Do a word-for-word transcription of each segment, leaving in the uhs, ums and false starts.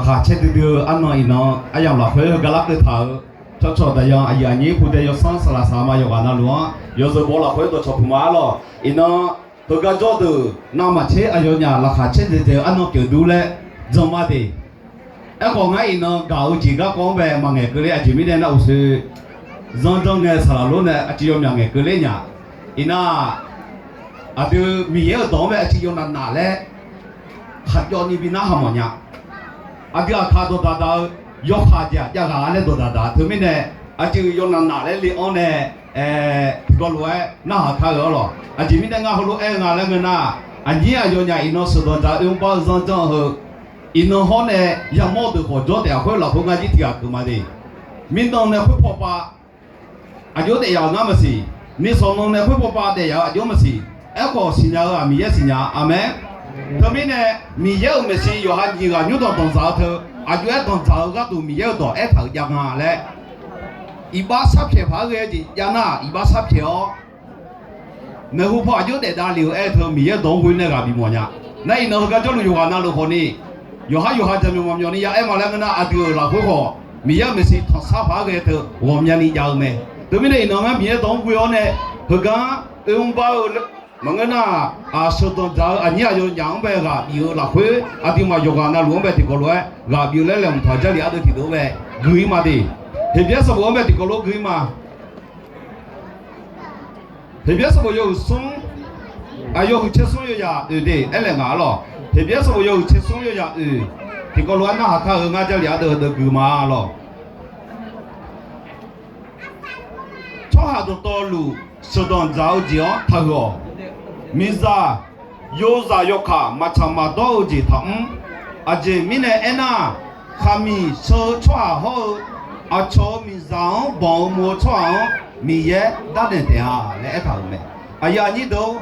Laqkhaq caer duidui-eu arnan iqnan aryamq lafkhoer heugar larkeuv taq-euq cawqcawq daqyan aqyuif aqnyir pudae yawsanr saqlaq saqma yawqghaq navluf-anr yawzeu baw lafkhoer dawqcawq puq ma-ar lawq. Iqnan heugar jawr deuq navmaqtser aqyawfnyaf laqkhaq caer dzaeqdzaeq-eu arnan pyeuf dur laer jan ma de. Aerkhawf ngar iqnan gaq-eu jeq garkawv-anr bae maqngaeq keuvler aqjeq mirnae nar uqshoe zanr janr ngae saqlaq lor nae aqcuiv yawmyaq ngaeq keuvler nya. Iqnan-aq, aqdui Miqyaer-euq dawq-anr bae aqcuiv yawnaf naf laer khaqjawv ni bi narhaq mawf nya. Aqdui aqkaq dawqdaq daq-eu yawkaq jeq-aq jav ghaq laer dawqdaq daq teumirnae aqcuiv yawnaf naf laer le-anr nae tiqkawv lof-aer narhaq kar-eu-ar lawq. Aqjeq mirnae ngar heulof aer-eu nga laer ngeur nar, aqnyir aqyawfnyaf iqnan sheuqdanq dzaq-eu oermr bar-eu zanr janr-eu heu iqnan hawr nae yamawr deuq khawf jawr taef-a khoer lafkhoer ngar jir tiq ghaq keuq ma de. Mirnan nae khoerpaw pav aqjox daef yaf-euq ngar maqsiq. Nisawq nan nae khoerpaw pav daef yaf-eu aqjox maqsiq. Aerkhawf siqnya-eu-aq Miqyaer siqnya-a. Aqmeq. Teumirnae Miqyaer-euq maeqshi yawqha nyiq ghaq nymrdanq danq dzaq-eu teu aqjox-aer danq dzaq-eu gharduq Miqyaer-euq dawq aertaq-euq jav nga laer iqbax sharpyaeq paq-aer ghae-eu jeq jav nar iqbax sharpyaeq-awr maeqhu paw aqjox daef davlef-eu aer-eu teu Miqyaer-euq dawq-anr ghoe nae ghaq bif mawf nya. Nar iqnan heugar jawrluf yawqghaq navluf khawfni yawqhar yawqha jaqmyawf maqmyawf ni ya aer ma laer ngeur nar aqdui-euq lafkhoer khawf Miqyaer-euq maeqshi tanqsar paq-aer ghae teu ghawqmyani jav-eu mae. Teumirnae iqnan ngar Miqyaer dawq-anr ghoe-awr nae heugar oermr bar-eu maqngeur nar-aq, sheuqdanq dzaq-eu aqnyir aqyawfnyaf-anr bae ghaq bif-eu lafkhoer aqduimaf yawqghaq navluf-anr bae tiqkawv lof-aer ghaq bif-eu laer laeqhmq taq-eu Jarlif ardeuv tiqdeuq-anr bae gui-ir ma de. Heqbyaer sanqbof-anr bae tiqkawv lof gui-ir ma. Heqbyaer sanqbof yawhuiq smr, aq, yawhuiq tser smr yawyaq oeq de aer laeq ngaq-ar lawq. Heqbyaer sanqbof yawhuiq tser smr yawyaq oeq tiqkawv lof-aer narhaq kar-eu ngar Jarlif ardeuv heu deuq gui ma-ar lawq. Tsawrhaq dawqtawvluf sheuqdanq dzaq-eu jeq-anr taqhuiq-awq. Miqzaq yozaq yawkaq maqtsaq maqdawr-eu jeq taqmr. Aqjeq mirnae aernar, khaqmiq sheu-eu tsawrhaq hawr-eu aqcawq-euq miqzaq-anr banq-eu muv-eu tsawrhaq-anr Miqyaer darnaeq taef-a laer aertaq-euq mae. Aqyuif aqnyir deuq-or,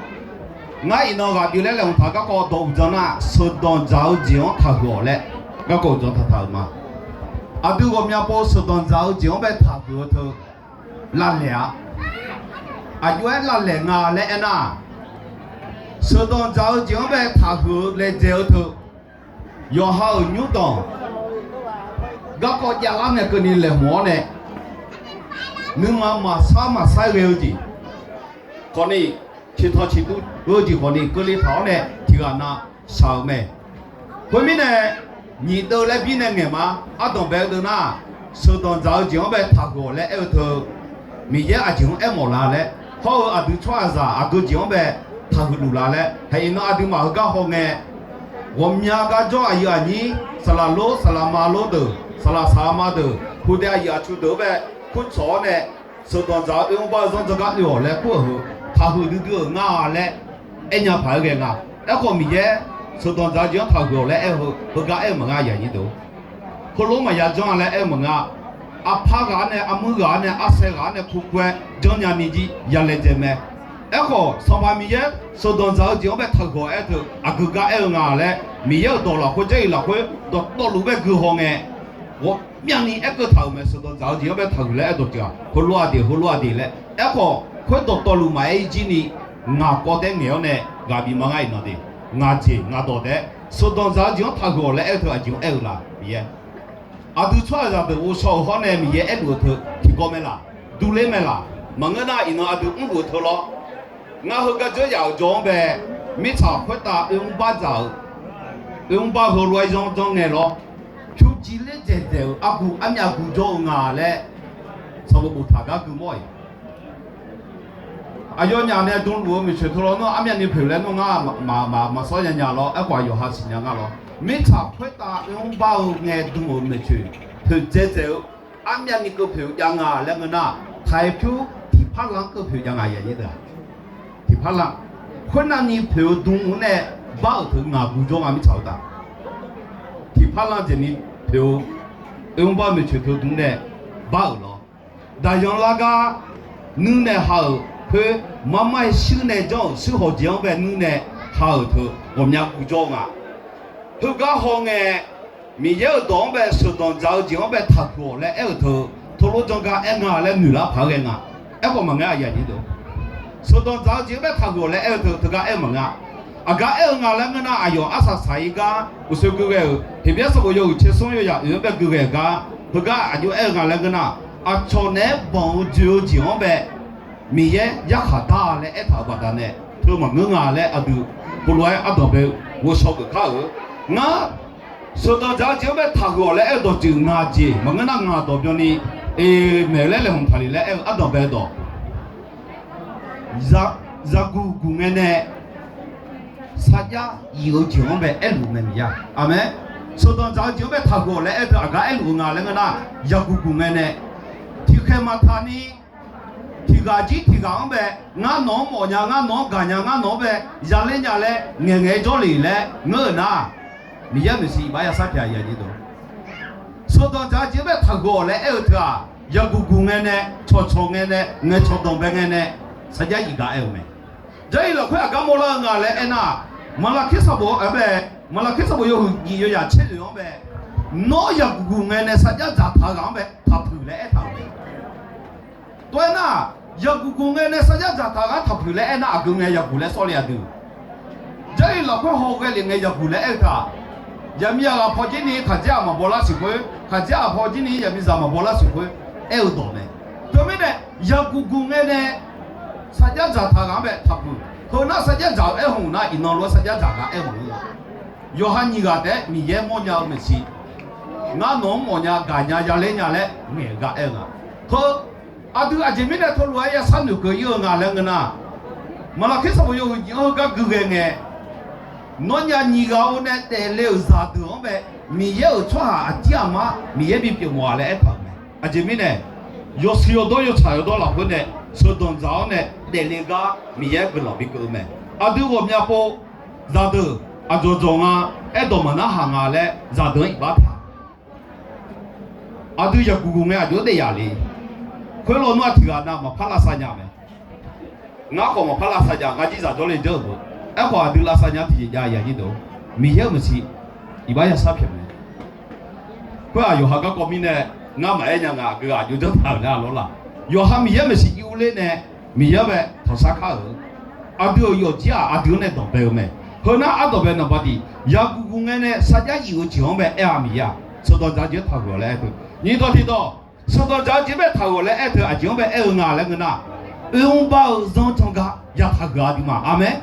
ngar iqnan ghaq bif laer laeqhmq taq-eu garkawv dawq uqdzan nar, sheuqdanq dzaq-eu jeq-anr taqhuiq-awq laer garkawv uqdzan taqtaq-euq ma. Aqdui ghawqmya pov sheuqdanq dzaq-eu jeq-anr bae taqhuiq-eu teu lavlaeq-a. Aqjox-aer lavlaeq nga laer aernar, sheuqdanq dzaq-eu jeq-anr bae taqhuiq-eu laedzae-eu teu yawqha-euq nymrdanq garkawv javlar ngae keuvni laeqhmq-awr nae nuima maqsar maqsar ghae-eu jeq khawfni, ciqtanq ciqduv-eu jeq khawfni keuvle taq-awr nae tiqghaq nav shaq-euq mae. Khoermirnae, nyiq deuv laer bir nae ngaeq ma. Ardanq bae-eu deuv nar, sheuqdanq dzaq-eu jeq-anr bae taqhuiq-awq laer aer-eu teu Miqyaer aqjeq-anr aermawf la laer, hawr-eu aqdui tsawrhaqzaq aqgeu jeq-anr bae taqhuiq luf la laer, haeq iqnan aqduimaf heugar hawngae, ghawqmya gar jawr aqyuif aqnyir, saqlaq lor saqlaq ma lor deuq, saqlaq saqlaq ma deuq, pudae aqyuif aqtsu deuq-anr bae kurtsawq-awr nae, sheuqdanq dzaq-eu oermr bar-eu zanr janr gar oe-awq laer kur-euq heu, taqhuiq duidui-euq ngar-a laer aernya paq-aer ghae nga. Aerkhawf Miqyaer sheuqdanq dzaq-eu jeq-anr taqhuiq-awq laer aer-eu heu, heugar aer-eu maqnga aqyuif aqnyir deuq. Heulof maqya janr-a laer aer-eu maqnga. Aqpar ghaq-anr nae, armuir ghaq-anr nae, arsae ghaq-anr nae kur kur-aer janrnya ni jir ya laedzae mae. Aerkhawf Sanqpaq Miqyaer sheuqdanq dzaq-eu jeq-anr bae taqhuiq-awq aer-eu teu aqgeu gar aer-eu nga laer Miqyaer-euq dawq lafkhoer Jarlif lafkhoer dawqtawvluf bae gui hawngae, ghawqmyani aerkeuv taq-euq mae. Sheuqdanq dzaq-eu jeq-anr bae taqhuiq laer aer dawq tiq ghaq, heulof-a de, heulof-a de laer. Aerkhawf khoer dawqtawvluf maqaer-ir jir ni, ngaq kawv taer ngaeq-awr nae ghaq bif ma ngar iqnan de. Ngaq jeq ngaq dawq taef-aer sheuqdanq dzaq-eu jeq-anr taqhuiq-awq laer aer-eu teu aqjeq-anr aer-eu la Miqyaer. Aqdui tsawrhaqzaq deuq ghovshaw-euq hawr nae Miqyaer aerluf-eu teu tiqkawv mae laq, durler mae laq. Maqngeur nar iqnan aqdui mrluf-eu teu lawr. Ngar heugar dzeur yaf-euq jawr-anr bae, mirtsaq khoertav oermr bar dzaq-euq, oermr bar heulof-aer zanr janr ngae lawr, pyur jir ler dzaeqdzaeq-euq argu armyav gu jawr-eu nga laer sanqbof boftaq gar gui mawr-iq. Aqyawfnyaf nae dmluf-eu maeqtsoeq teu lawr nar, armyavni poeq laer nar ngar maqsawr nya nya lawr. Aerkhawf aqyawf ha siqnya nga lawr. Mirtsaq khoertav oermr bar-eu ngae dm-euq maeqtsoeq poeq dzaeqdzaeq-eu armyavni keuv poeq-eu jav nga laer ngeur nar, taq-aer pyur tiqpar lan keuv poeq jav nga ya. Tiqpar lan khoernavni poeq-eu dm-eu nae bar-euq teu ngaq gu jawr nga mirtsaq-eu taf. Tiqpar lan jeq ni poeq-eu oermr bar-eu maeqtsoeq teu dm nae bar-euq lawr. Daqyan lar gar nuir nae ha-euq khoer, marmar-aer shuir nae janr-euq shuir hawq jeq-anr bae nuir nae ha-euq teu ghawqmya gu jawr-eu nga. Heugar hawngae, Miqyaer-euq dawq-anr bae sheuqdanq dzaq-eu jeq-anr bae taqhuiq-awq laer aer-euq teu, teulof janr gar aer nga laer noeq lar paq-aer ghae nga. Aerkhawf maqnga aqyuif aqnyir deuq, sheuqdanq dzaq-eu jeq-anr bae taqhuiq-awq laer aer-eu teu teugar aer-eu maqnga. Aqgar aer-eu nga laer ngeur nar, aqyawf arsaq saq-ir gar uqshoe gui ghae-euq Heqbyaer sanqbof yawhuiq tser smr yawyaq oeq-anr bae gui ghae-euq gar, heugar aqjox aer-eu nga laer ngeur nar, aqcawq naeq-aer banq-eu joe-eu jeq-anr bae Miqyaer yarkhaq dar-a laer aertaq-euq baqdanae, teu maqngeur nga laer aqdui heulof-aer ardanq bae-eu ghovshaw geuf kar-euq. Ngar sheuqdanq dzaq-eu jeq-anr bae taqhuiq-awq laer aer-eu dawqtsuif ngaq jeq maqngeur nar ngaq dawq byanni, maeq laer laeqhmq taqlef laer aer-eu ardanq bae-eu dawq, zaqguq guq ngae nae sarjax yif-eu jeq-anr bae aerluf mae Miqyaer-aq. Aqmeq. Sheuqdanq dzaq-eu jeq-anr bae taqhuiq-awq laer aer-eu teu aqgar aerluf-eu nga laer ngeur nar, zaqguq guq ngae nae tiqkhaeq maqtaq ni, tiqghaq jir tiqghaq-anr bae, ngar nawq-anr mawfnya, ngar nawq-anr gaqnya, ngar nawq-anr bae yaler nya laer ngaeqngaeq-aer jawrle laer ngeur-euq nar, Miqyaer-euq maeqshi iqbax yashar pyaeq-a. Sheuqdanq dzaq-eu jeq-anr bae taqhuiq-awq laer aer-eu teu-aq, zaqguq guq ngae nae, cawqcawq ngae nae, ngaeqcawq danqbae ngae nae, sarjax yif gaq aer-eu mae. Jarlif lafkhoer aqgar mawrlar-eu nga laer aernar, Maqlaqkir sanqbof-anr bae, Maqlaqkir sanqbof yawhuiq nyiq yawyaq tser oeq-anr bae, nawr zaqguq guq ngae nae sarjax dzaqtaq-eu ghaq-anr bae taqpuiq laer aertaq-euq mae. Tov-aer nar, zaqguq guq ngae nae sarjax dzaqtaq-eu ghaq-anr taqpuiq laer aernar, aqgeu ngae zaqguq laer sawr le aqdui. Jarlif lafkhoer haw ghae lef ngae zaqguq laer aer-eu taq, zaqmiq zaqghaq paw jir ni khaqdzer-aq maqbaw lar siq khoer, khaqdzer-aq paw jir ni zaqmiqzaq maqbaw lar siq khoer aer-eu dawq mae. Teumirnae, zaqguq guq ngae nae sarjax dzaqtaq ghaq-anr bae taqpuiq. Heu nar sarjax dzaq-eu aer hmq nar, iqnan lof-aer sarjax dzaq ghaq aer maqngeur-a. Yawqha nyiq ghaq taef-aer Miqyaer mawrnya-eu maeqshi, ngar nawq-anr mawfnya, gaqnya, yaler nya laer ngaeq-eu gar aer-eu nga. Heu aqdui aqjeq mirnae teulof-aer yashar noeqkeuv-ir-eu nga laer ngeur nar, Maqlaqkir sanqbof yawhuiq nyiq-anr heugar gui ghae ngae, nawnyaf nyiq ghaq-eu nae daefle-euq zaqdeuq-anr bae, Miqyaer-euq tsawrhaq aqdir aqmar Miqyaer bipyeuf mawf-a laer aertaq-euq mae. Aqjeq mirnae, yawshuif yawdawr yawtsaq yawdawr lafkhoer nae sheuqdanq dzaq-awr nae daefle gar Miqyaer guiqlanq bikeuv-eu mae. Aqdui ghawqmya pov zaqdeuq aqdzawq dzawq nga, aerdawq maqnar haq nga laer zaqdeuq-anr iqbax taq. Aqdui zaqguq guq ngae aqjox-aer daef yaf le. Khoerlof nar-aq tiqghaq nav maqpar lavsav nya mae. Ngar khawf maqpar lavsav nya, ngar jir zaq jawrle janr-euq beu. Aerkhawf aqdui lavsav nya tiqjeq jav-a. Miqyaer-euq maeqshi iqbax yashar pyaeq mae. Khoer-aq yawqha garkawv mirnae ngar maqaer nya nga, aqgeu aqjox janr taq-euq nar lawr laq. Yawqha Miqyaer maeqshi jiv urler nae Miqyaer-anr bae tanqshar kar-euq. Aqdui-euq yawfjir-aq aqdui-anr nae danqbae-eu mae. Heu nar ardawq bae naqba tiq, zaqguq guq ngae nae sarjax yif-eu jeq-anr bae aer-a Miqyaer-aq, sheuqdanq dzaq-eu jeq-anr taqhuiq-awq laer aer teu. Nyiq dawq tiq dawq, sheuqdanq dzaq-eu jeq bae taqhuiq-awq laer aer teu aqjeq-anr bae aer-eu nga laer ngeur nar, oermr bar-eu zanr jan gar ya taqhuiq-a aqduimaf. Aqmeq.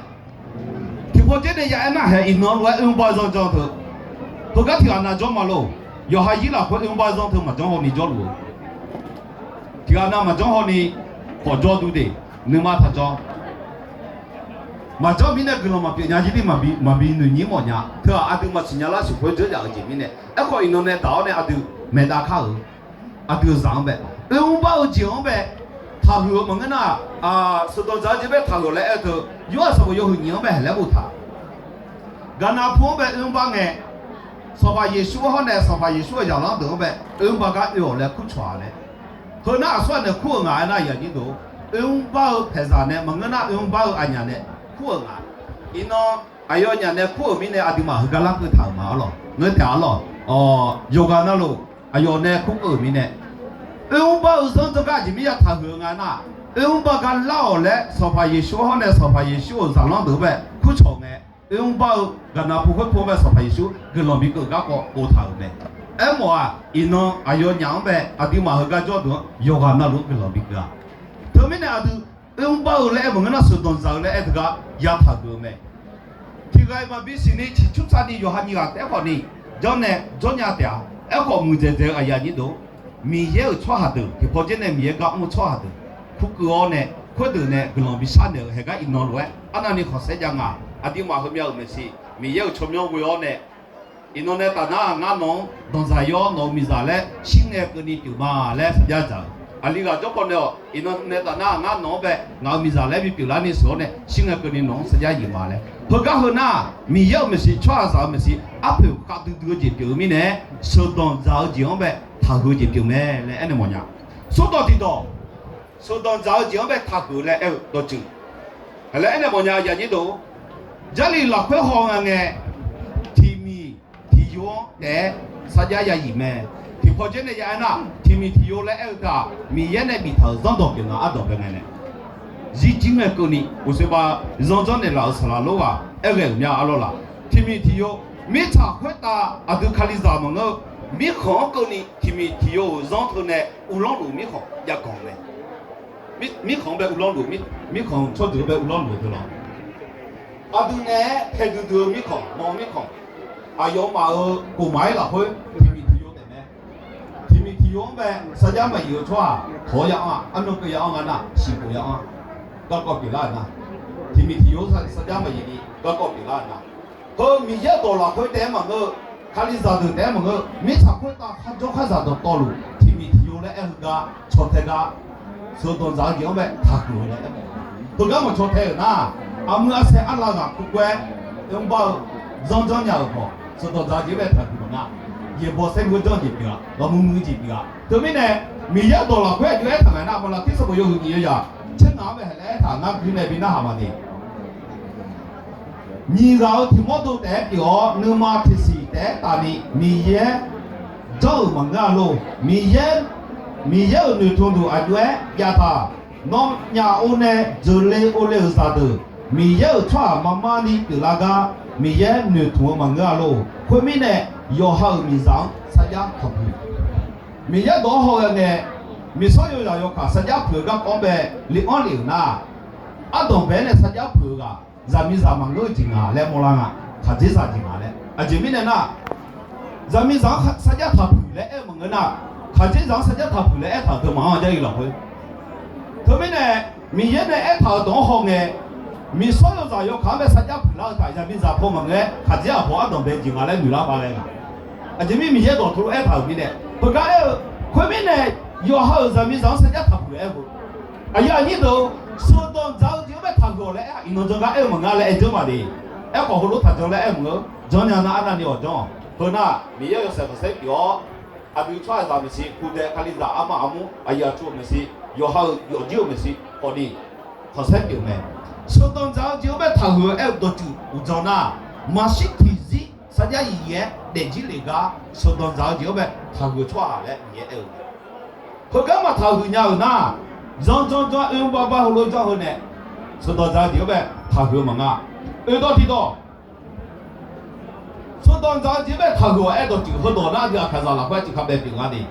Tiqpaw dzer nae ya aer nar haeq iqnan lof-aer oermr bar-eu zanr jan teu. Heugar tiqghaq nav jawr ma lor. Yawqha yir lafkhoer oermr bar-eu zanr teu maqjanr hawni jawrluf-eu. Tiqghaq nav maqjanr hawni khawf jawr dur de, nuima taq jawr. Maqjanr mirnae guiqlanq maqpyeuf nya jir ni maqbi noeqnyir mawf nya. Teu-aq aqdui maqsiq nya lar siq khoer dzeur yaf-eu jeq mirnae. Aerkhawf iqnan nae daq-awr nae aqdui maeqdav kar-euq. Aqdui-euq zaq-anr bae, oermr bar-eu jeq-anr bae taqhuiq-eu maqngeur nar, sheuqdanq dzaq-eu jeq bae taqhuiq laer aer-eu teu, Yorhaq sanqbof yawhuiq nyiq-anr bae haeq laer boftaq. Gaqnav pu-anr bae oermr bar ngae, Sanqpaq Yeqsur hawr nae Sanqpaq Yeqsur-euq zaqlanr deuq-anr bae oermr bar gar oe-awq laer kurcawq-a laer. Heu nar aqsur aq nae kur-euq nga aernar yaqnyir deuq, oermr bar-eu paeqzaq nae maqngeur nar oermr bar-eu aqnyaf nae kur-euq nga. Iqnan aqyawfnyaf nae kur-euq mirnae aqduimaf heugar larkeuv taq-euq ma arlawq. Ngeur taef arlawq. Yawqghaq navluf aqyawf nae kurkeuv-euq mirnae, oermr bar-eu zanr janr gar aqjeq mir ya taqhuiq-eu nga nar, oermr bar gar lar-awq laer Sanqpaq Yeqsur hawr nae Sanqpaq Yeqsur-euq zaqlanr deuq-anr bae kurcawq ngae, oermr bar-eu gaqnav pu khoer pu-anr bae Sanqpaq Yeqsur guiqlanq bikeuv garkawv boftaq-euq mae. Aermawf-aq iqnan aqyawfnyaf-anr bae aqduimaf heugar jawr deuq-anr yawqghaq navluf-anr guiqlanq bikeuv-a. Teumirnae aqdui oermr bar-eu laer aer maqngeur nar sheuqdanq dzaq-eu laer aer teugar ya taqhuiq-eu mae. Tiqghaq-iq maqbi siqni ciqcurtavni yawqha nyiq ghaq taef-aer khawfni janrnae jawrnya taef-a. Aerkhawf muiqdzaeq dzaeq-eu aqyuif aqnyir deuq, Miqyaer-euq tsawrhaq deuq tiqpaw dzer nae Miqyaer gar mr-eu tsawrhaq deuq kurkeuv-awr nae, khoerdeuq nae guiqlanq bishar naeq-euq haeqgar iqnan lof-aer arnavni khanqsaer jav nga. Aqduimaf heumya-euq maeqshi Miqyaer-euq tsawrmyanr ghoe-awr nae, iqnan nae tafnar ngar nawq-anr danqdzaq yawr nawq-eu miqzaq laer shirngae keuvni pyeuf ma laer sarjax dzaq-euq. Aqli ghaq jawrpaw nae-awq, iqnan nae tafnar ngar nawq-anr bae ngaq-euq miqzaq laer bipyeuf larni sheuq-awr nae shirngae keuvni nawq-anr sarjax yif ma laer. Heugar heu nar, Miqyaer-euq maeqshi tsawrhaqzaq-euq maeqshi arpoeq khavdui dui-eu jeq pyeuf-eu mirnae, sheuqdanq dzaq-eu jeq-anr bae taqhuiq-eu jeq pyeuf mae laer aernaeq mawfnya. Sordawq tiqdawq, sheuqdanq dzaq-eu jeq-anr bae taqhuiq laer aer-eu dawqtsuif, laer aernaeq mawfnya yaqnyir deuq. Jarlif lafkhoer haw nga ngae, tiqmiq tiqyo-anr taef-aer sarjax ya yif mae. Tiqpaw dzer nae ya aer nar, tiqmiq tiqyo laer aer-eu teu-aq Miqyaer nae biftaq-euq zanrdawq pyeuf nga ardawq bae ngae nae. zirjir ngae keuvni uqshoe ba zanrjanr naeqlaf-euq saqlaq lor ghaq aer ghae-euq mya arlawr laf. Tiqmiq tiqyo, mirtsaq khoertav aqdui Kalizaq maqngeur-eu, mirkhanq-anr keuvni tiqmiq tiqyo-euq zanr teu nae uvlanr luf mirkhanq jav ganq mae. Mirkhanq-anr bae uvlanr luf, mirkhanq tsawrjeuq-anr bae uvlanr luf-eu teu lawr. Aqdui naeq-aer paeqdui dui-eu mirkhanq, nawq-eu mirkhanq, aqyawfmaf-euq kofmaq-aer lafkhoer tiqmiq tiqyo taef mae. Tiqmiq tiqyo-anr bae sarjax maqyif-eu tsawrhaq tawq-awr ya anr-a, arnan keuv ya anr nga nar, siqbof ya anr-a, garkawv pyeuflar-euq nar. Tiqmiq tiqyo-anr sarjax maqyif ni garkawv pyeuflar-euq nar. Heu Miqyaer-euq dawq lafkhoer taef-aer maqngeur-eu, Kalizaq deuq taef-aer maqngeur-eu, mirtsaq khoertav kharjawr kharzaq dawqtawvluf tiqmiq tiqyo laer aer-eu gar caw tae gar, sheuqdanq dzaq-eu jeq-anr bae taqhuiq-eu laer aer-a. Heugar maqcaw tae-euq nar, aqmuiq arsaer arlav ghaq kurkawv-aer, oerbar-eu zanrjanr nya-euq khawf sheuqdanq dzaq-eu jeq-anr bae taqhuiq maqnga. Yaeqbawq saerlu-aer janr-eu jeq pyeuf-a, lawqmuiq muiq-eu jeq pyeuf-a. Teumirnae, Miqyaer-euq dawq lafkhoer aqjox aertaq ngae nar, Maqlaqkir sanqbof yawhuiq nyiq yawzaq tser ngaq-anr bae haeq laer aertaq ngar guir nae bi narhaq maqde. Nyiq ghaq-euq tiq mawr dov taef-aer pyeuf-awr, nuima tiqsiq taef-aer taf ni Miqyaer janr-euq maqngeur-a lor. Miqyaer, Miqyaer-euq noeqtmq duq aqjox-aer jav taq. Nawnyaf or nae jeuqle or le-euq zaqdeuq, Miqyaer-euq tsawrhaq marmar ni pyeuflar gar Miqyaer noeqtmq-eu maqngeur-a lor. Khoermirnae, yawqha-euq miqzaq-anr sarjax taqpuiq. Miqyaer dawq-anr hawghae ngae, miqsawr yawzaq yawkaq sarjax puiq-eu garkawv-anr bae le anr lef-euq nar, ardanq bae-aer nae sarjax puiq-eu ghaq zaqmiqzaq maqngeur-eu jeq nga laer mawrlar nga. Khaqdzerzaq jeq nga laer. Aqjeq mirnae nar, zaqmiqzaq-anr sarjax taqpuiq laer aer-eu maqngeur nar, khaqdzerzaq-anr sarjax taqpuiq laer aertaq-euq deuq maqanr-a, Jarlif lafkhoer. Teumirnae, Miqyaer nae aertaq-euq dawq-anr hawngae, miqsawr yawzaq yawkaq-anr bae sarjax puiqlar-eu taq zaqmiqzaq paw maqngeur-aer, khaqdzerzaq paw ardanq bae jeq nga laer noeqlar pavghae nga. Aqjeq mirnae Miqyaer dawq teulof aertaq-euq mirnae, heugar aer-eu, khoermirnae, yawqha-euq zaqmiqzaq-anr sarjax taqpuiq laer aer-eu. Aqyuif aqnyir deuq-or, sheuqdanq dzaq-eu jeq-anr bae taqhuiq-awq laer aer-aq, iqnan janr gar aer-eu maqnga laer aer janr maqde. Aerkhawf heulof taqjanr laer aer maqngeur. Janr nya nar arnavni awq janr-awq. Heu nar, Miqyaer yawshaef khanqsaer pyeuf-awr, aqdui tsawrhaqzaq maeqshi, kudae Kalizaq armar armur aqyuif aqtsu-euq maeqshi, yawqha-euq yawfjir-euq maeqshi khawfni khanqsaer pyeuf mae. Sheuqdanq dzaq-eu jeq-anr bae taqhuiq-eu aer-eu dawqtsuif uqdzan nar, maqshir tiqzir sarjax yif-aer daefjir lef gar sheuqdanq dzaq-eu jeq-anr bae taqhuiq-eu tsawrhaq laer Miqyaer aer-eu. Heugar maqtaqhuiq nya-euq nar, zanr janr janr oermr bar bar heulof janr heu nae, sheuqdanq dzaq-eu jeq-anr bae taqhuiq-eu maqnga. Oedawq tiqdawq, sheuqdanq dzaq-eu jeq-anr bae taqhuiq-awq aer dawqtsuif heudawq nar, aqdui Aqkaqzaq lafkhoer aqcif ka bae pyeuf nga de.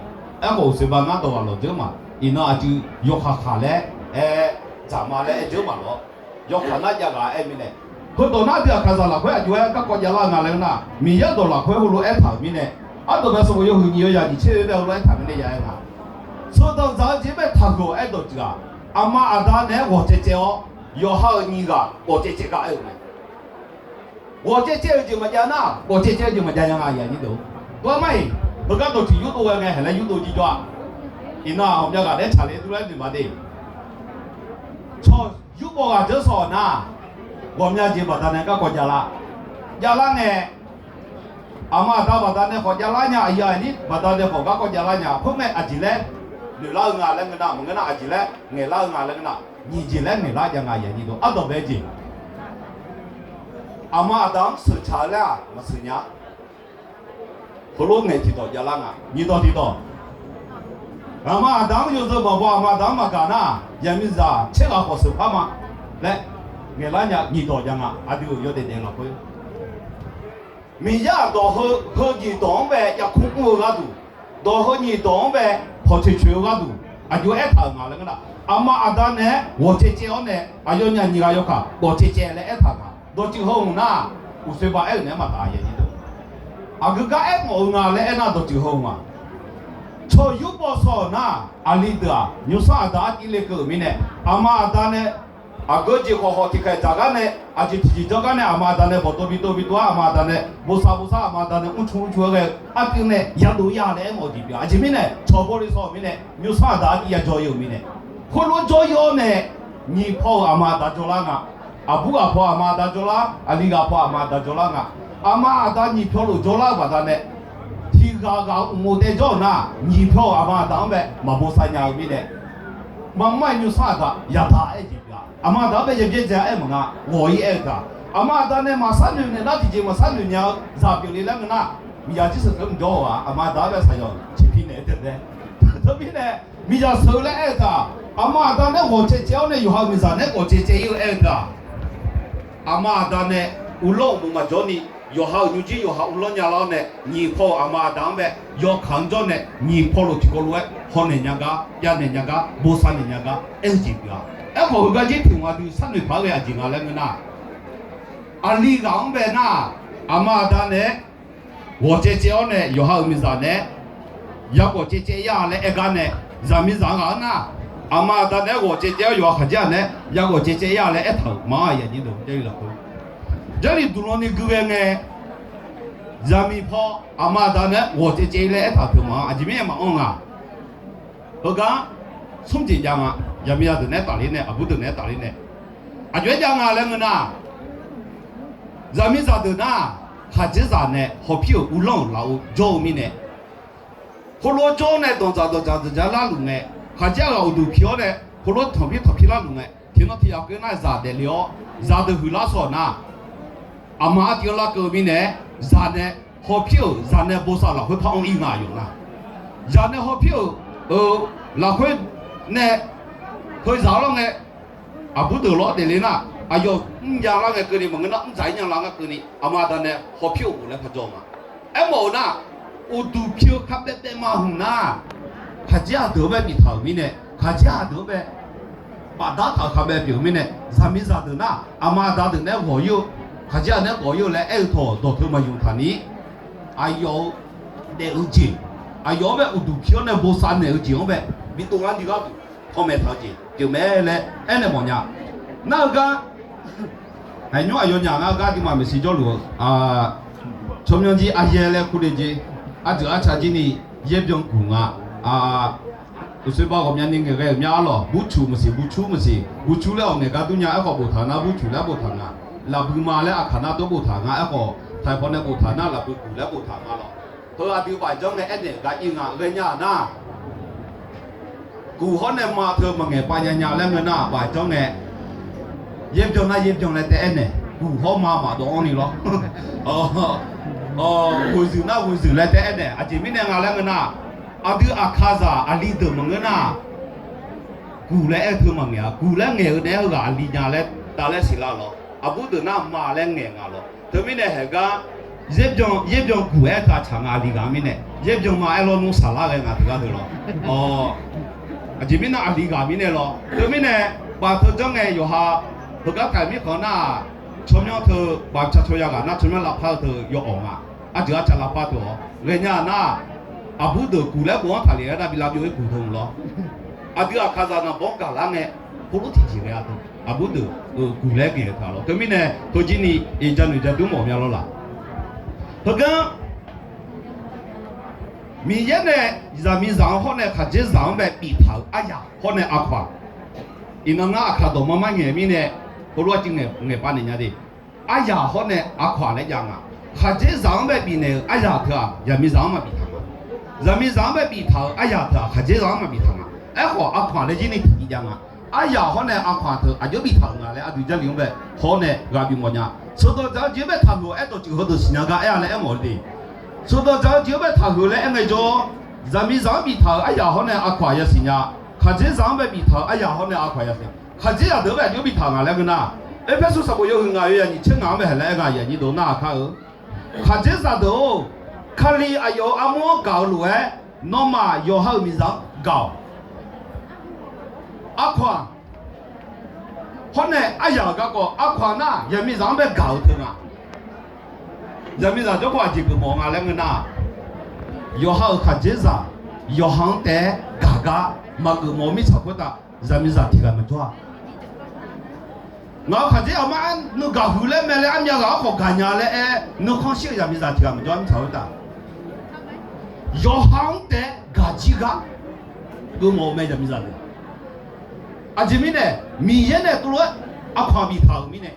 Aerkhawf uqshoe ba ngar dawq ghaq lawq dzeur ma. Iqnan aqdui yawkaq kaq laer aer, dzaq ma laer aer dzeur ma lawr. Yawkaq nar jav ghaq aer mirnae, heudawq nar aqdui Aqkaqzaq lafkhoer aqjox-aer garkawv javlar-eu nga laer nar, Miqyaer dawq lafkhoer heulof aertaq-euq mirnae, ardawq bae sanqbof yawhuiq nyiq yawzaq nyiq tser oe bae heulof aertaq mirnae ya aer nga. Sheuqdanq dzaq-eu jeq-anr bae taqhuiq-awq aer dawqtsuif-aq, aqma aqda naeq-aer ghawq caev caev-awr, yawqha-euq nyiq ghaq ghawq caev caev gar aer-eu mae. Ghawq caev caev-eu jeq maqjav nar, ghawq caev caev-eu jeq maqjav ya nga ya nyir deuq. Dawr mar-iq, heugar dawqtsuif yurdov ghae ngae, haeqlaer yurdov jir jawr-a. Iqnan-aq ghawqmya ghaq naeq-aer tsaqle dur laer noeq ma de. Tsawq yurbaw ghaq dzeur sawq nar, ghawqmya jeq baqdanae garkawv javlar. Javlar ngae, aqma aqda baqdanae khawf javlar nya, aqyuif aqnyir baqdanae khawf garkawv javlar nya. Khoerngae aqjeq laer noeqlar-eu nga laer ngeur nar, maqngeur nar aqjeq laer ngaeqlar-eu nga laer ngeur nar, nyiq jeq laer ngaeqlar jav nga ya nyir deuq. Ardawq bae jeq, aqma aqda-anr sheuqtsaq-eu laer-aq maqsheuq nya. Heulof ngaeq tiqdawq javlar nga. Nyiqdawq tiqdawq, aqma aqda-anr yawzeu maqbaw, aqma aqda-anr maqgaq nar, zaqmiqzaq tser ghaq khawf sheuq par ma laer ngaeqlar nya. Nyiqdawq jav nga. Aqdui-euq yawdaef daef lafkhoer, Miqyaer-aq dawq heu, heu nyiq dawq-anr bae yarkmr mr-eu gharduq, dawq heu nyiq dawq-anr bae pawqtsoeq tsoeq-eu gharduq, aqjox aertaq-euq nga laer ngeur nar, aqma aqda naeq-aer ghawq caev caev-awr nae, aqyawfnyaf nyiq ghaq yawkaq ghawq caev caev laer aertaq nga. Dawqtsuif heu hmq nar, uqshoe ba aer-euq naeq-aer maqtaf ya nyir deuq. Aqgeu gar aermawf-eu nga laer aernar, dawqtsuif heu hmq-aq, tsawq yurbaw sawq-euq nar, aqli deuq-aq nymrsanr aqda artiv lekeuv-euq mirnae, aqma aqda nae aqgeu jeq khawf khawf tiqkhaeq dzaq gar nae, aqjeq tiqjeq janr gar nae, aqma aqda nae bawqdov bi dov bi dov-ar, aqma aqda nae bosav bosav, aqma aqda nae mrcmr mrcmr-aer ghae-eu artiv nae yadov ya laer aermawf-eu jeq pyeuf-a. Aqjeq mirnae tsawq baw le sawq-euq mirnae, nymrsanr aqda artiv ya jawr-ir-euq mirnae, khoerlof jawr-ir-awr nae, nyiq paw-euq aqma aqda jawrlar nga. Aqbur ghaq paw aqma aqda jawrlar, aqli ghaq paw aqma aqda jawrlar nga. Aqma aqda nyiq pyawlof jawrlar-eu baqdanae, tiq ghaq ghaq-euq uqmov taev jawr-euq nar, nyiq pyawlof aqma aqda-anr bae maqbosav nya-eu mirnae, maqmr-aer nymrsanr aqda yadaq aer jeq pyeuf-a. Aqma aqda-anr bae yabyaer dzae-a aer maqnga, ghawq-ir aer-eu taq. Aqma aqda nae maqsar noeq naeq nar, tiqjeq maqsar noeq nya-eu zaq pyeuf le laer ngeur nar, miqzaq jir sheuq teu mqjawr-a, aqma aqda-anr bae saqyanq ciqpi naeq-aer taeq tae. Teumirnae, miqzaq sheuq-eu laer aer-eu taq, Aqma aqda nae ghawq caevcaev-awr nae yawqha-euq miqzaq nae ghawq caevcaev ir-eu aer-eu teu-aq, aqma aqda nae uvlanr-euq mq maqjawr ni, yawqha-euq nymrjir yawqha uvlanr nya lar-awr nae, nyiq paw-euq aqma aqda-anr bae yawkaq-anr jawr nae, nyiq paw lof tiqkawv lof-aer hawnaeq nya gar, javnaeq nya gar, bosav naeq nya gar aer-eu jeq pyeuf-a. Aerkhawf, heugar jir tiq ghaq dui sharnoeq paq-aer ghae aqjeq nga laer ngeur nar, aqli ghaq-anr bae nar, aqma aqda nae-aer ghawq caevcaev-awr nae yawqha-euq miqzaq nae-aer ya ghawq caevcaev ir-a laer aer gar nae, zaqmiqzaq ghaq-anr nar, aqma aqda nae-aer ghawq caevcaev-awr yawqha khaqdzerzaq nae-aer ya ghawq caevcaev ir-a laer aertaq-euq ma-a. Aqnyir deuq, Jarlif lafkhoer, Jarlif duqlanni gui ghae ngae, zaqmiq paw aqma aqda nae-aer ghawq caevcaev ir laer aertaq-euq teu ma-a. Aqjeq mirnae maqanr nga. Heugar smr jeq jav nga. Zaqmiqzaq deuq nae-aer tafler nae, aqbur deuq nae-aer tafler nae, aqjox-aer jav nga laer ngeur nar, zaqmiqzaq deuq nar, khaqdzerzaq nae hawpir-euq uvlanr-euq lafov jawr-eu mirnae, heulof-aer jawr-awr nae danqdzaq danqdzaq danqdzaq larluf ngae, khaqdzer-aq ghaq uqduq pi-awr nae heulof-aer tanqpir tanqpir larluf ngae, tiqnan tiq yaqkeuv nar zaq daefle-awr, zaqdeuq huiqlar shawr-euq nar, aqma artiv-anr larkeuv-eu mirnae-aer, zaq nae hawpir-euq zaq nae bosav lafkhoer par anr ir nga aqyawf nar. Zaq nae hawpir-euq lafkhoer nae heuzaq-anr lawr ngae, aqbur deuq lawr daefle nar, aqyawf mrjav lar ngae keuvni maqngeur nar, mrdzaq-ir nya lar ngar keuvni aqma aqda nae hawpir-euq ghoflaer par jawr-eu ma. Aermawf-euq nar, uqduq pi-eu kar baebae ma hmq nar, khaqdzerzaq deuq-anr bae biftaq-euq mirnae, khaqdzerzaq deuq-anr bae bafdar taq-euq kar bae pyeuf-eu mirnae, zaqmiqzaq deuq nar aqma aqda deuq nae-aer ghawq ir-eu, khaqdzerzaq nae-aer ghawq ir-eu laer aer-eu tawq dawqteu maqyuf taq ni, aqyawf-euq daef-eu jeq, aqyawf-anr bae uqduq pi-awr nae bosav naeq-eu jeq-anr bae bidov ngar ni gharduq panmaeq taq-eu jeq pyeufmae laer aernaeq mawfnya. Nar-eu gar, aqnymr aqyawfnyaf ngar-eu gar aqduimaf maeqshi jawrluf-eu tsawrmyanr jir aryaer laer kurle jeq, ardeuq arca jir ni yaerbyan guq nga. Uqsoerba ghawqmyani ngaeqghae-euq mya arlawq, burcuq maqsiq, burcur maqsiq, burcur laer awq ngaeq gar dur nya. Aerkhawf boftaq nar burcuq laer boftaq nga. Lafbui ma laer aqkaq nar dawr boftaq nga. Aerkhawf taiq paw nae boftaq nar lafbui guq laer boftaq nga lawq. Heu aqdui bafjanr ngae aernaeq-euq gar ir nga. Ghaenya-aq nar, guq hawr nae ma teu maqngaeq pav nya nya laer ngeur nar, bafjanr ngae yaerbyan nar yaerbyan laer taef aernaeq, guq hawr ma maqdawv-anr ni lawr. Ghoeqzuiq nar ghoeqzuiq laer taef aernaeq, aqjeq mirnae nga laer ngeur nar, aqdui aqkaqzaq aqli deuq maqngeur nar, guq laer aer-eu teu maqngaeq-a. Guq laer ngaeq-eu nae-aer heughaq aqli nya laer tavlaer siqlar lawr. Aqbur deuq nar ma laer ngaeq nga lawr. Teumirnae haeq gar yaerbyan, yaerbyan guq aer-eu teu aqcaq nga aqli ghaq mirnae, yaerbyan ma aer lawr nmr saqlar ghae nga teugar deuq lawr. Aqjeq mirnae aqli ghaq mirnae lawr. Teumirnae baf teu janr ngae yawqha heugar taq mirkhanq nar-aq, tsawrmyanr teu baf caw caw ya ghaq nar tsawrmyanr lavpar-eu teu yawawq nga. Ardeuq arca lavpar teu-awr ghaenya nar, aqbur deuq guq laer bof-anr taqlef-aer nar bi lavbyov-ir guq deuq lawr. Aqdui aqkaqzaq naqbawr gaqlar ngae, khoerlof tiqjeq ghae-a teu aqbur deuq-euq guq laer ngaeq-eu taq lawr. Teumirnae heujir ni iq janoeq jadur mawf mya lawr laq. Heugar Miqyaer nae zaqmiqzaq-anr hawr nae khaqdzerzaq-anr bae biftaq-euq aryaq hawr nae aqkawq-aq, iqnan ngar aqkaq dawqma mar ngaeq mirnae, heulof-aer civ ngaeq, ngaeq pav naeq nya de. Aryaq hawr nae aqkawq-aq laer jav nga. Khaqdzerzaq-anr bae bifnaeq-euq aryaq teu-aq zaqmiqzaq-anr maqbif taq nga. Zaqmiqzaq-anr bae biftaq-euq aryaq teu-aq khaqdzerzaq-anr maqbif taq nga. Aerkhawf aqkawq-aq laer jir ni tiqtiv jav nga. Aryaq hawr nae aqkawq-aq teu aqjox biftaq-euq nga laer ardui Jarlif-anr bae hawr nae ghaq bif mawf nya. Sheuqdanq dzaq-eu jeq-anr bae taqlof-aer dawqtsuif heudeuq siqnya gar aer-a laer aermawf-eu de. Sheuqdanq dzaq-eu jeq-anr bae taqlof laer aer ngaejawr, zaqmiqzaq-anr biftaq-euq aryaq hawr nae aqkawq-aq yasiq nya. Khaqdzerzaq-anr bae biftaq-euq aryaq hawr nae aqkawq-aq yasiq. Khaqdzerzaq deuq-anr bae aqjox biftaq nga laer ngeur nar, Erpersu sanqbof yawhuiq ngaq yawzaq nyiq tser ngaq-anr bae haeq laer aer nga. Aqnyir deuq nar-aq kar-eu khaqdzerzaq deuq-or, Kali aqyawf-euq armur-anr gaq-eu lof-aer, nawmaf yawqha-euq miqzaq-anr gaq-awq. Aqkawq-aq hawr nae aryaq-euq garkawv aqkawq-aq nar zaqmiqzaq-anr bae gaq-eu teu nga. Zaqmiqzaq jawrkawv aqjeq geufmawf nga laer ngeur nar, yawqha-euq khaqdzerzaq yawqha-anr taef-aer gaq gar maqgeufmawf-eu mirtsaq khoertav zaqmiqzaq tiq ghaq maqjawr-a. Ngaq-euq khaqdzerzaq ma-aer nuigaq huiq laer mae laer armyav ghaq-anr khawf gaqnya laer aer nuikhanr shir-eu zaqmiqzaq tiq ghaq maqjawr-a mirtsaq khoertav. Yawqha-anr taef-aer gaqjir gar geufmawf-eu mae zaqmiqzaq deuq. Aqjeq mirnae Miqyaer nae tuvlof-aer aqkawq-aq biftaq-euq mirnae,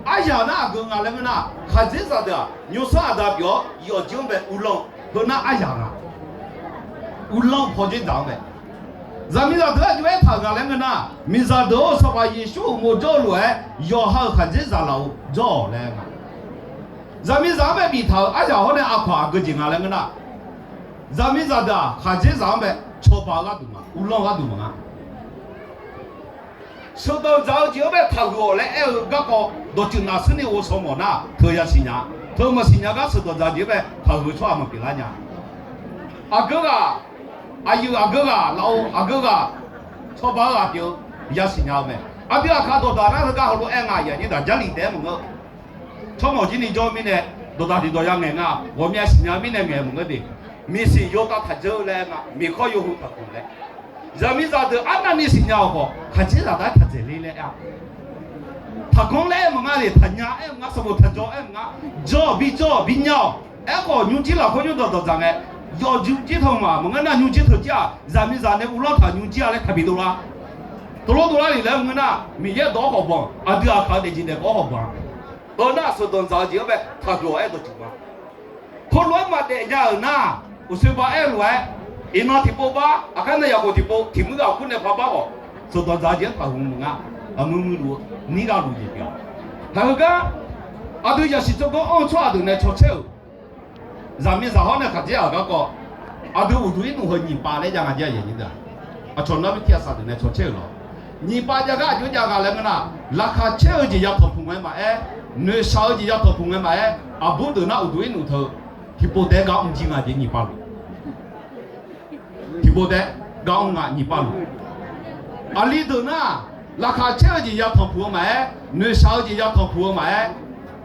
aryaq nar aqgeu nga laer ngeur nar, khaqdzerzaq deuq-aq nymrsanr aqda pyeuf-awr yawfjir-anr bae uvlanr-eu heu nar aryaq nga. Uvlanr-eu pawdzer dzaq-anr mae. Zaqmiqzaq deuq-anr aqjox-aer taq-euq nga laer ngeur nar, miqzaq deuq-or, Sanqpaq Yeqsur uqmov jawr-eu lof-aer yawqha-euq khaqdzerzaq lafov jawr-awq laer nga. Zaqmiqzaq-anr bae biftaq-euq aryaq hawr nae aqkawq aqgeu jeq nga laer ngeur nar, zaqmiqzaq deuq-aq khaqdzerzaq-anr bae cawba-eu gharduq nga, uvlanr-eu gharduq maqnga. Sheuqdanq dzaq-eu jeq-anr bae taqhuiq-awq laer aer-eu garkawv dawqtsuif nafsmr ni ghovshaw mawf nar, teu yasiq nya. Teu maqsiq nya gar sheuqdanq dzaq-eu jeq-anr bae taqhuiq-eu tsawrhaq maqpyeuf lar nya. Aqgeu ghaq, aqyuif aqgeu ghaq, lafov aqgeu ghaq, cawba-eu ghaq pyeuf-eu yasiq nya-eu mae. Aqdui aqkaq dawqdaq nar heugar heulof-aer nga, aqyuif aqnyir daq Jarlif taef-aer maqngeur. Tsawrmawq jir ni jawr-eu mirnae, dawqdaq tiqdawq ya ngaeq nga, ghawqmya siqnya-eu mirnae ngaeq maqngeur de. Miqsiq yawtav taqdzeur laer aer nga, miqkawr yawhuiq taqkhanq laer. Zaqmiqzaq deuq arnavni siqnya-awq khawf, khaqdzerzaq dar taqdzaeq ler laer aer-a. Taqganr laer aer maqnga le, taqnya aer maqnga, sanqbof taqjawr aer maqnga, jawr-awq bijawr-awq binya-awq. Aerkhawf nymrjir lafkhoer nymrdanq danqdzaq ngae, yawqjmq jir teu maf maqngeur nar, nymrjir teu jir-aq, zaqmiqzaq nae uvlanr taq nymrjir-a laer taqbi dovlar. Teulof dovlar lef laer maqngeur nar, Miqyaer dawq-awr khawf banq, aqdui aqkaq-eu daefjeq daefkawv-awr khawf banq. Heu nar sheuqdanq dzaq-eu jeq-anr bae taqhuiq-awq aer dawqtsuif ma. Khoerlof-aer maqdaef nya-euq nar, uqshoe ba aer-eu lof-aer, iqnan tiqpov bar, aqkar nae yaqkhof tiqpov tiqmuir ghaq kur nae par bar khawf, sheuqdanq dzaq-eu jeq-anr taqhuiq maqnga. Aqmuiq muiqluf-eu nir gharluf jeq pyeuf-awq. Taqheugar, aqdui yasiq tsawrganr anr-eu tsawrhaq deuq nae cawcaer-euq zaqmiqzaq hawr nae khaqdzerzaq-euq garkawv, aqdui uqduq irnuf heu nyiq pav laer jav nga jir-aq, aqcawq nar mirtiq aqsaq deuq nae cawcaer-euq lawr. Nyiq pav jav gar aqjox jav nga laer ngeur nar, laqkhaq caer-eu jeq yatanq puq ngae maqaer, noeqshaq-eu jeq yatanq puq ngae maqaer, aqbur deuq nar uqduq irnuf teu tiqpov taef-aer gar mr jir nga jeq nyiq pav luf. Tiqpov taef-aer gar mr nga nyiq pav luf. Aqli deuq nar, laqkhaq caer-eu jeq yatanq puq-eu maqaer, noeqshaq-eu jeq yatanq puq-eu maqaer,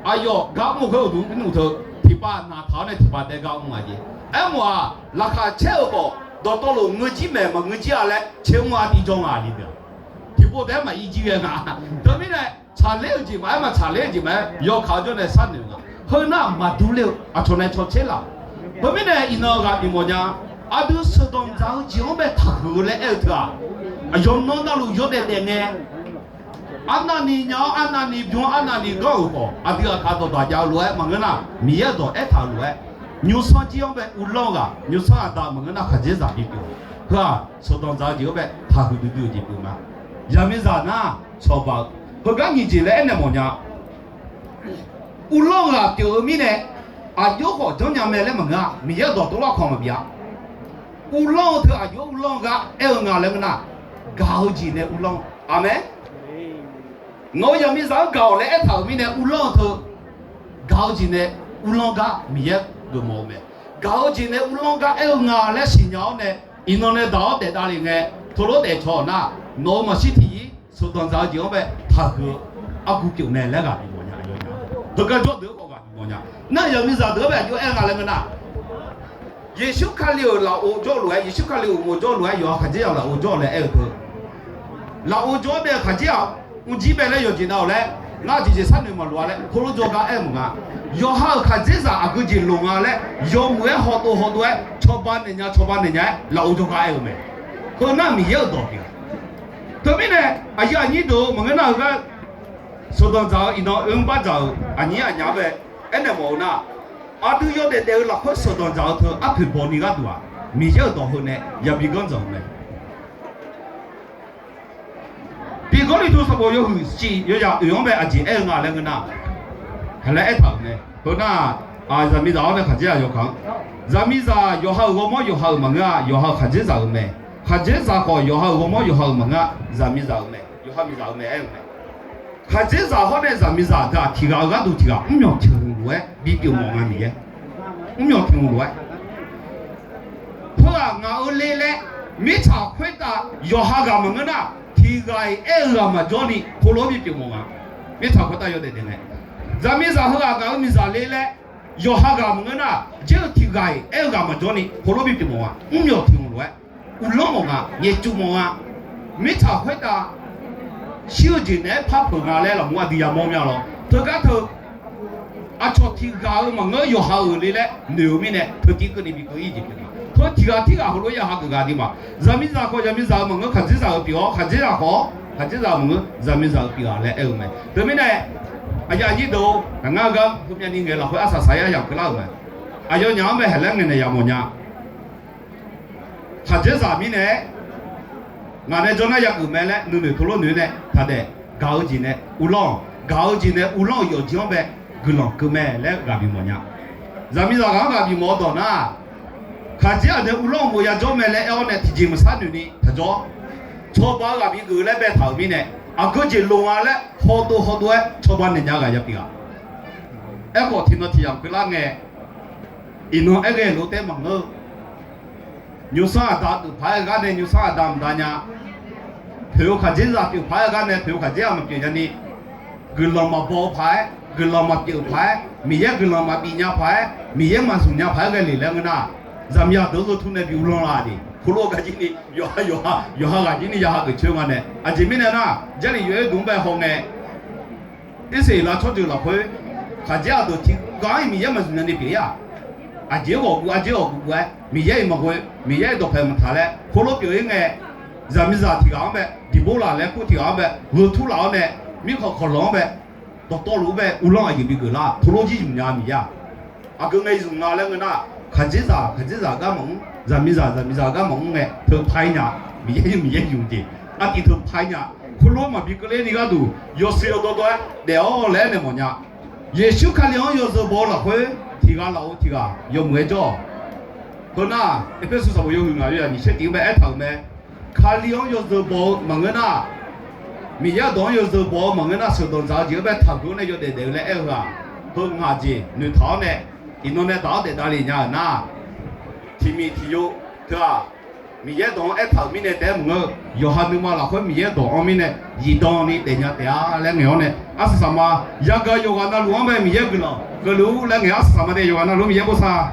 aqyawf gar mr-eu khoer uqduq irnuf teu tiqpav naqtaq-awr nae tiqpav taef-aer gar mr nga jeq. Aermawf-aq, laqkhaq caer-eu khawf dawqtawvluf ngeur jir maeq maqngeur jir-a laer caer mr-a tiv jawr nga aqli deuq-aq. Tiqpov taef-aer maqir jir ghae nga. Teumirnae tsaqler-euq jeq maqaer, maqtsaqler-eu jeq maqaer, yawkaq-eu jawr nae sharnoeq nga. Heu nar maqdur ler-eu aqcawq nae cawcaer laf. Khoermirnae iqnan ghaq bifmawf nya. Aqdui sheuqdanq dzaq-eu jeq-anr bae taqhuiq-eu laer aer-eu teu-aq, aqyawf nan navluf yawdaef daef ngae, arnavni nya-awr arnavni bym-anr arnavni ganr-euq khawf, aqdui aqkaq dawqdaq jav-eu lof-aer maqngeur nar, Miqyaer-euq dawq aertaq-euq lof-aer, nymrsanr jir-anr bae uvlanr-eu ghaq, nymrsanr aqda maqngeur nar khaqdzerzaq bipyeuf-awq. Heu-aq sheuqdanq dzaq-eu jeq-anr bae taqhuiq duidui-eu jeq pyeuf ma. Zaqmiqzaq nar cawba-eu heugar nyiq jeq laer aernaeq mawf nya. Uvlanr-eu ghaq pyeuf-eu mirnae, aqjox khawf janrnya mae laer maqngeur-a. Miqyaer-euq dawq tov lar kawq maqbif-a. Uvlanr-eu teu aqjox uvlanr-eu gar aer-eu nga laer ngeur nar, gaq-eu jeq nae uvlanr. Aqmeq. Nawq-euq zaqmiqzaq-anr gaq-awq laer aertaq-euq mirnae uvlanr-eu teu, gaq-eu jeq nae uvlanr gar Miqyaer geufmawf-eu mae. Gaq-eu jeq nae uvlanr gar aer-eu nga laer siqnya-awr nae, iqnan nae daq-awr daef davle ngae, teulof daef caw-awq nar, nawq-euq maqshir tiq yir sheuqdanq dzaq-eu jeq-anr bae taqhuiq-eu argu pyeuf mae laer ghaq bifmawf nya. Heugar jawr deuq-anr khawf ghaq bifmawf nya. Nar zaqmiqzaq deuq-anr bae aqjox aer-eu nga laer ngeur nar, Yeqsur Kali-euq lafov jawr-eu lof-aer, Yeqsur Kali-euq uqmov jawr-eu lof-aer yawqha khaqdzerzaq lafov jawr-eu laer aer-eu teu, lafov jawr-awr bae-eu khaqdzerzaq mrjir bae laer yawqjeq nav-awq laer, ngar jeqjeq sharnoeq maqloq-a laer khoerlof jawrgar aer-eu maqnga. Yawqha-euq khaqdzerzaq aqgeu jeq loq nga laer yawmuiq-aer hawdov hawdov-aer cawba naeq nya cawba naeq nya-aer lafov jawrgar aer-eu mae. Heu nar Miqyaer-euq dawq pyeuf-a. Teumirnae aqyuif aqnyir deuq-or maqngeur nar-eu gar sheuqdanq dzaq-eu iqnan oermr bar dzaq-euq aqnyir aqnyaf-anr bae aernaeq mawf-eu nar, aqdui yawdaef daef-eu lafkhoer sheuqdanq dzaq-eu teu arpoeq bawni gharduq-aq, Miqyaer-euq dawq heu nae yabi ganr dzaq-euq mae. Tiq Gawrliqtu sanqbof yawhuiq shif yawzaq oeq-anr bae aqjeq aer-eu nga laer ngeur nar, haq laer aertaq-euq mae. Heu nar, zaqmiqzaq-awr nae khaqdzerzaq yawkaq-anr, zaqmiqzaq yawqha-euq ghawrmawr yawqha-euq maqngeur-a, yawqha-euq khaqdzerzaq-euq mae. Khaqdzerzaq khawf yawqha-euq ghawrmawr yawqha-euq maqngeur-a, zaqmiqzaq-euq mae, yawqha miqzaq-euq mae aer-eu mae. Khaqdzerzaq hawr nae zaqmiqzaq deuq-aq tiq ghaq-eu gharduq tiq ghaq mrmyawq tiqhmq lof-aer bipyeuf mawf nga Miqyaer. Mrmyawq tiqhmq lof-aer, Heu-aq ngaq-euq le laer mirtsaq khoertav yawqha ghaq maqngeur nar, tiq ghaq-iq aer-eu ghaq maqjawr ni khoerlof-aer bipyeuf mawf nga. Mirtsaq khoertav yawdaef daef nae, zaqmiqzaq heu-aq ngaq-euq miqzaq le laer yawqha ghaq maqngeur nar, jaer-eu tiq ghaq-iq aer-eu ghaq maqjawr ni khoerlof-aer bipyeuf mawf nga. Mrmyawq tiq hmq lof-aer uvlanr mawf nga, nyaefcuf mawf nga. Mirtsaq khoertav shir-eu jeq naeq-aer par peuq nga laer lafmur aqdui yamawr mya lawr. Teugar teu aqcawq tiq ghaq-euq maqngeur yawqha-euq le laer noeq-eu mirnae teutiv keuvni bi keuv-ir jeq pyeuf nga. Teu tiq ghaq tirghaq heulof-aer yawqha geuf ghaq ni ma. Zaqmiqzaq khawf zaqmiqzaq-euq maqngeur khaqdzerzaq-euq pyeuf-awr, khaqdzerzaq khawf khaqdzerzaq-euq maqngeur zaqmiqzaq-euq pyeuf-a laer aer-eu mae. Teumirnae aqyuif aqnyir deuq-or, ngar-eu gar heumyavni ngaeq lafkhoer arsaq saq-aer yamq keuvlar-euq mae. Aqyawfnyaf-anr bae haq laer ngaeqnaeq yamawf nya. Khaqdzerzaq mirnae-aer ngaq nae jawrnar yageuf mae laer nuinoeq teulof noeq nae taqdaef. Gaq-eu jeq nae uvlanr-awq, gaq-eu jeq nae uvlanr-euq yawqjeq-anr bae guiqlanq keuv mae laer ghaq bimawf nya. Zaqmiqzaq ghaq-anr ghaq bimawf-eu dawq nar, khaqdzerzaq nae uvlanr-euq bof yajawr mae laer aer-awr nae tiqjeq maqsar noeq ni taqjawr. Cawba-eu ghaq bigeuf laer baetaq-euq mirnae, Aqgeu jeq loq nga laer hawdov hawdov-aer cawba naeq nya ghaq ya pyeuf-a. Aerkhawf tiqnan tiq yamq keuvlar ngae, iqnan aer ghae lof taef maqngeur-eu. Nymrsanr aqda pyeuf paq-aer gar nae nymrsanr aqda maqda nya. Poeq-eu khaqdzerzaq pyeuf paq-aer gar nae poeq-eu khaqdzerzaq maqpyeuf nya ni, guiqlanq maqbaw-eu paq-aer, guiqlanq maqpyeuf-eu paq-aer, Miqyaer guiqlanq maqbif nya paq-aer, Miqyaer maqzmq nya paq-aer ghae lef laer ngeur nar, zaqmiqzaq deuq-anr gheu tur nae bi uvlanr la de. Khoerlof-aer gar jir ni yawqha yawqha yawqha ghaq jir ni yawqha geuf coer nga nae. Aqjeq mirnae nar, Jarlif yawoer dmq-anr bae hawngae, Irsaqleqlav tsawrjeuq lafkhoer khaqdzerzaq deuq tiqghaq-anr-iq Miqyaer maqzmq nya ni pyeuf-ir-aq. Aqjeq ghawqguv aqjeq ghawqguv guv-aer Miqyaer-iq maqghoe, Miqyaer-iq dawqpaeq maqtaq laer khoerlof pyeuf-ir ngae, zaqmiqzaq tiqghaq-anr bae, Diqborlaq laer kur tiqghaq-anr bae, gheu tur laf-awr nae, mirkhanq khanqlanq-anr bae, dawqtawvluf-anr bae uvlanr aqjeq bi geuf lar, khoerlof jir zmq nya Miqyaer-aq. Aqgeu ngae zmq nga laer ngeur nar, khaqdzerzaq khaqdzerzaq gar maqmr, zaqmiqzaq zaqmiqzaq gar maqmr ngae teu paq-ir nya. Miqyaer yur Miqyaer yur jeq artiv teu paq-ir nya. Khoerlof maqbi keuvler ni gharduq yawshuif yawdawr dawr-aer daef-awr laer aernaeq mawfnya. Yeqsur Kali-anr yawzeu baw-eu lafkhoer tiqghaq laf-eu tiqghaq yawmuiq-aer jawr-awq. Heu nar, Erpersu sanqbof yawhuiq ngaq-eu yawnyir tser tiq-anr bae aertaq-euq mae. Kali-anr yawzeu baw-eu maqngeur nar, Miqyaer dawq-anr yawzeu baw-eu maqngeur nar, sheuqdanq dzaq-eu jeq-anr bae taqguq-awr nae yawdaef daef-eu laer aer-eu-aq, heu ngaq jeq noeqtaq-awr nae, iqnan nae daq-awr daef davle nya-euq nar, tiqmiq tiqyo teu-aq, Miqyaer dawq-anr aertaq-euq mirnae taef-aer maqngeur-eu, yawqha nuima lafkhoer Miqyaer dawq-anr mirnae zifdan ni daefnya taef-a laer ngaeq-awr nae, arsaq saqma yagaq yawqghaq navluf-anr bae Miqyaer guiqlanq keuvluf-ur laer ngaeq-awr, arsaq saqma nae yawqghaq navluf-anr Miqyaer bosav